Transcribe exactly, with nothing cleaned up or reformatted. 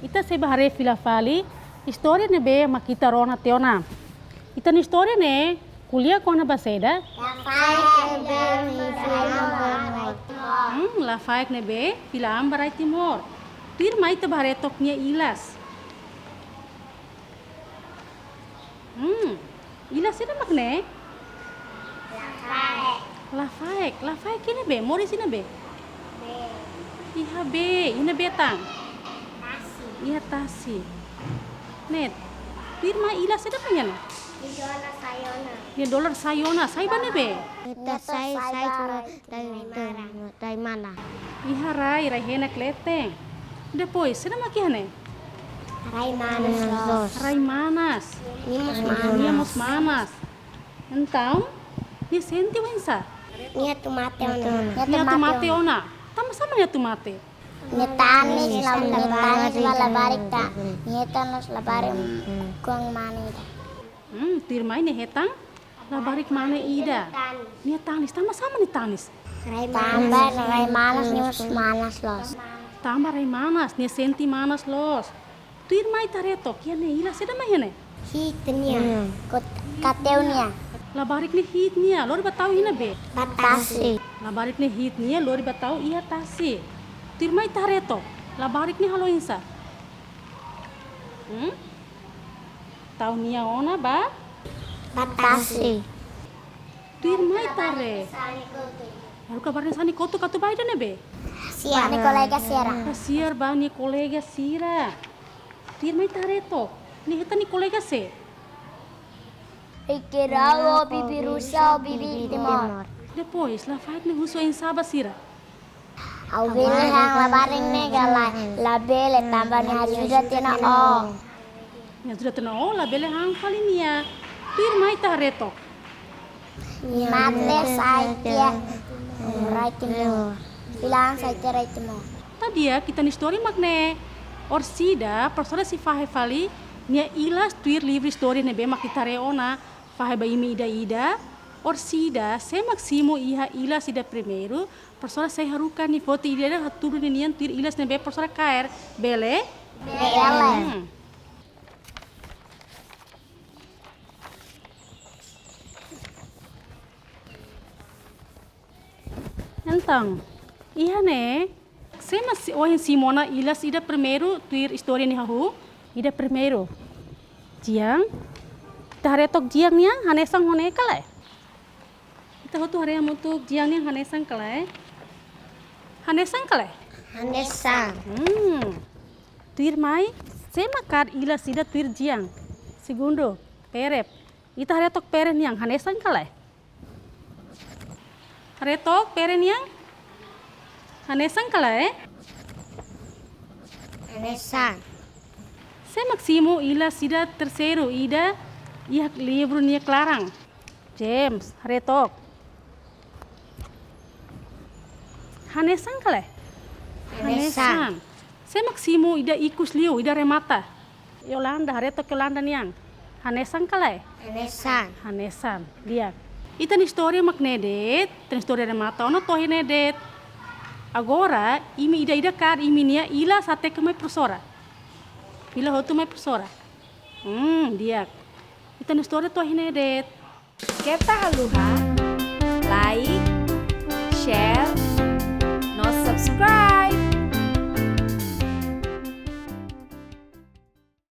Ita sei bá haree fila fali istória ne'ebé mak ita rona tiha ona. Ita-nia istória ne'e ko'alia kona-ba saida? Lafaek ne'ebé fila-an ba rai Timor. Hmm, lafaek ne'ebé fila-an ba rai Timor. Tuirmai ita bá haree took nia ilas. Hmm, ilas saida mak ne'e? Lafaek. Lafaek, lafaek iha ne'ebé? Moris iha ne'ebé? Bee. Iha bee, iha ne'ebé tan? Tasi. Iha tasi. Ne'e, tuirmai ilas saida mak iha ne'e? Nia dolar sai ona. Nia dolar sai ona, sai ba ne'ebé? Ita sai, sai, sai, Rai, rai, rai manas. Iha rai, rai henek leten. Depois, saida mak iha ne'e? Rai manas loos. Rai manas. Nia mós manas. Nia mós manas. Entaun, nia sente oinsá? Nia atu mate ona. Nia atu mate ona. Tanba sá mak nia atu mate? Nia tanis, nia tanis ba labarik ida. Nia tanis labarik kuang mane ida. Hmm, tuirmai nia hetan labarik mane ida. Nia tanis, tanba sá mak nia tanis? Tanba rai manas, nia mós manas loos. Tanba rai manas, nia sente manas loos. Tuirmai ita haree took, iha ne'e ilas saida mak iha ne'e? Hi'it nia. Hmm. Kot-, kateu nia. Labarik ne'e hi'it nia, lori bá tau iha ne'ebé? Ba tasi. Labarik ne'e hi'it nia, lori bá tau iha tasi. Tuirmai ita haree took, labarik ne'e halo oinsá? Hmm? Tau nia ona ba? Ba tasi. Tuirmai ita haree. Lalu labarik ne'e sa'e nia kotuk atu bá ida ne'ebé? Pasiar ba nia kolega sira. Pasiar ba nia kolega sira. Tuirmai ita haree took, nia hetan nia kolega sé? Riki Rau ho Bibi Rusia ho Bibi Timor. Depois, lafaek ne'e husu oinsá ba sira? Ha'u bele han labarik ne'e ka lae? Labele, tanba nia ajuda tiha ona ó. Nia ajuda tiha ona ó, labele han fali nia. Tuirmai ita haree took, nia mate sai tiha rai Timor. Fila-an sai tiha rai Timor. Entaun di'ak, ita-nia istória mak ne'e. Orsida, profesora sei fahe fali nia ilas tuir livru istória ne'ebé mak ita haree ona, fahe ba imi ida-idak. Orsida, sé mak simu iha ilas ida primeiru, profesora sei haruka nia foti ida-idak hatudu ninian tuir ilas ne'ebé profesora kaer. Bele? Bele. Hmm. Entaun, iha ne'e, sé mak si-, ohin simu ona ilas ida primeiru tuir istória nia hahú? Ida primeiru. Jian. Ita haree took jian nian, hanesan ho ne'e ka lae? Ita hotu haree hamutuk, jian nian hanesan ka lae? Hanesan ka lae? Hanesan. Hmm. Tuirmai, sé mak kaer ilas ida tuir jian? Segundu, pere. Ita haree took pere nian, hanesan ka lae? Haree took pere nian? Hanesan ka lae? Hanesan. Sé mak simu ilas ida terseiru, ida iha livru nia klaran? James, haree took. Hanesan ka lae? Hanesan. Hanesan. Sé mak simu ida ikus liu, ida remata? Yolanda, haree took Yolanda nian. Hanesan ka lae? Hanesan. Hanesan. Di'ak. Ita-nia istória mak ne'e de'it, ita-nia istória remata ona to'o iha ne'e de'it. Agora, imi ida-idak kaer imi-nia ilas hateke mai profesora. Fila hotu mai profesora. Hmm, di'ak. Ita-nia istória to'o iha ne'e de'it. Keta haluha